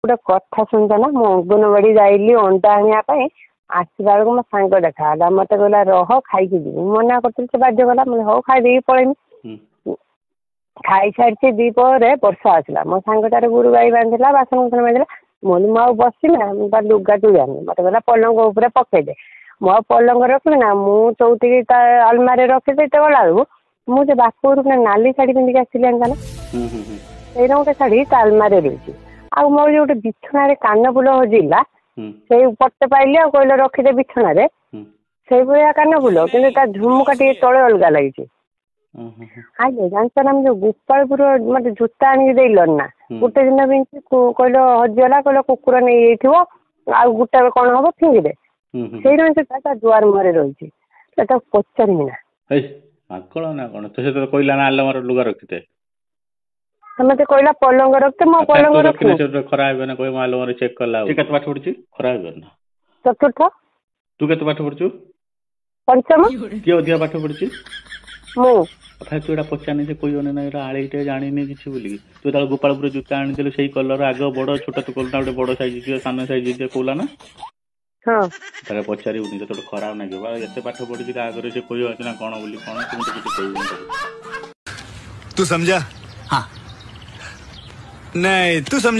ଗୋଟେ କଥା ଶୁଣିଛ ନା, ମୁଁ ଅଙ୍ଗନବାଡି ଯାଇଲି ଅଣ୍ଡା ଆଣିବା ପାଇଁ। ଆସିଲା ବେଳକୁ ମୋ ସାଙ୍ଗ ଦେଖା ହେଲା, ମତେ କହିଲା ରହ ଖାଇକି ଯିବୁ। ମୁଁ ମନା କରୁଥିଲି, ସେ ବାଧ୍ୟ କଲା। ମୁଁ ହଉ ଖାଇଦେଇକି ପଳେଇମି। ଖାଇସାରିଛି, ଦ୍ୱିପହରେ ବର୍ଷା ଆସିଲା। ମୋ ସାଙ୍ଗ ତାର ଗୋରୁ ଗାଈ ବାନ୍ଧିଲା, ବାସନ କୁସନ ମାଜିଲା। ମୁଁ କହିଲି ମୁଁ ଆଉ ବସିବି ନା, ମୁଁ ତା ଲୁଗା ତୋଳି ଆଣିଲି। ମତେ କହିଲା ପଲଙ୍କ ଉପରେ ପକେଇଦେ। ମୁଁ ଆଉ ପଲଙ୍କ ରଖିବି ନା, ମୁଁ ଚଉଠିକି ତା ଆଲମାରିରେ ରଖିଦେଇ ଗଲା ବେଳକୁ ମୁଁ ସେ ବାପ ଘରୁ ନାଲି ଶାଢୀ ପିନ୍ଧିକି ଆସିଥିଲି, ଜାଣିଛ ନା? ସେଇଟା ଗୋଟେ ଶାଢୀ ତା ଆଲମାରିରେ ରହିଛି। ଆଉ ମୋର ଯୋଉ ଗୋଟେ ବିଛଣାରେ କାନଫୁଲ ହଜିଲା, ସେଇ ପଟେ ପାଇଲି ଆଉ କହିଲେ ରଖିଦେ ବିଛଣାରେ, ସେଇଭଳିଆ କାନଫୁଲ, କିନ୍ତୁ ତା ଝୁମୁକା ଟିକେ ତଳେ ଅଲଗା ଲାଗିଛି। ଆଜ୍ଞା, ଜାଣିଛ ନା, ମୁଁ ଯୋଉ ଗୋପାଳପୁର ମତେ ଜୋତା ଆଣିକି ଦେଇଲନି ନା, ଗୋଟେ ଦିନ ପିନ୍ଧିଛି, କହିଲ ହଜିଗଲା, କହିଲ କୁକୁର ନେଇଯାଇଥିବ, ଆଉ ଗୋଟା କଣ ହବ ଫିଙ୍ଗିଦେ। ସେଇଟା ସେ ତା ଦୁଆର ମୁହଁରେ ରହିଛି, ତାକୁ ପଚାରିବି ନା। ପାଗଳ ନା କଣ? ତ ସେ ତ କହିଲା ନା ଆଲମାର ଲୁଗା ରଖିଦେ। ମତେ କହିଲା ପଲଙ୍କ ରଖିଦେ, ମୁଁ ପଲଙ୍କ ରଖିନି। ଖରା ହେବ ନା କହିବ ଆଲମାରି ଚେକ୍ କଲା। ସେ କେତେ ପାଠ ପଢିଛି? ଖରା ହେବ ନା। ଚତୁର୍ଥ। ତୁ କେତେ ପାଠ ପଢିଛୁ? ପଞ୍ଚମ। କିଏ ଅଧିକା ପାଠ ପଢିଛି? ମୁଁ। ତଥାପି ତୁ ଏଇଟା ପଚାରିନି, ସେ କହିବନି ନା ଏଇଟା ଆଳେଇଟେ ଜାଣିନି କିଛି ବୋଲିକି। ତୁ ଯେତେବେଳେ ଗୋପାଳପୁର ଜୁତା ଆଣିଥିଲୁ, ସେଇ କଲର ଆଗ ବଡ ଛୋଟ ତୁ କଲୁ ନା, ଗୋଟେ ବଡ ସାଇଜ ଦିଅ ସାନ ସାଇଜ ଦିଅ କହିଲା ନା? ହଁ। ତାହେଲେ ପଚାରିବୁନି, ତତେ ଗୋଟେ ଖରାପ ଲାଗିବ। ଏତେ ପାଠ ପଢିଛି, ତା ଆଗରେ ସେ କହିବ ନା କଣ ବୋଲି କଣ, ତୁ ମତେ କିଛି କହିବୁନି ତାକୁ। ତୁ समझा? हाँ, नहीं, तू समझा।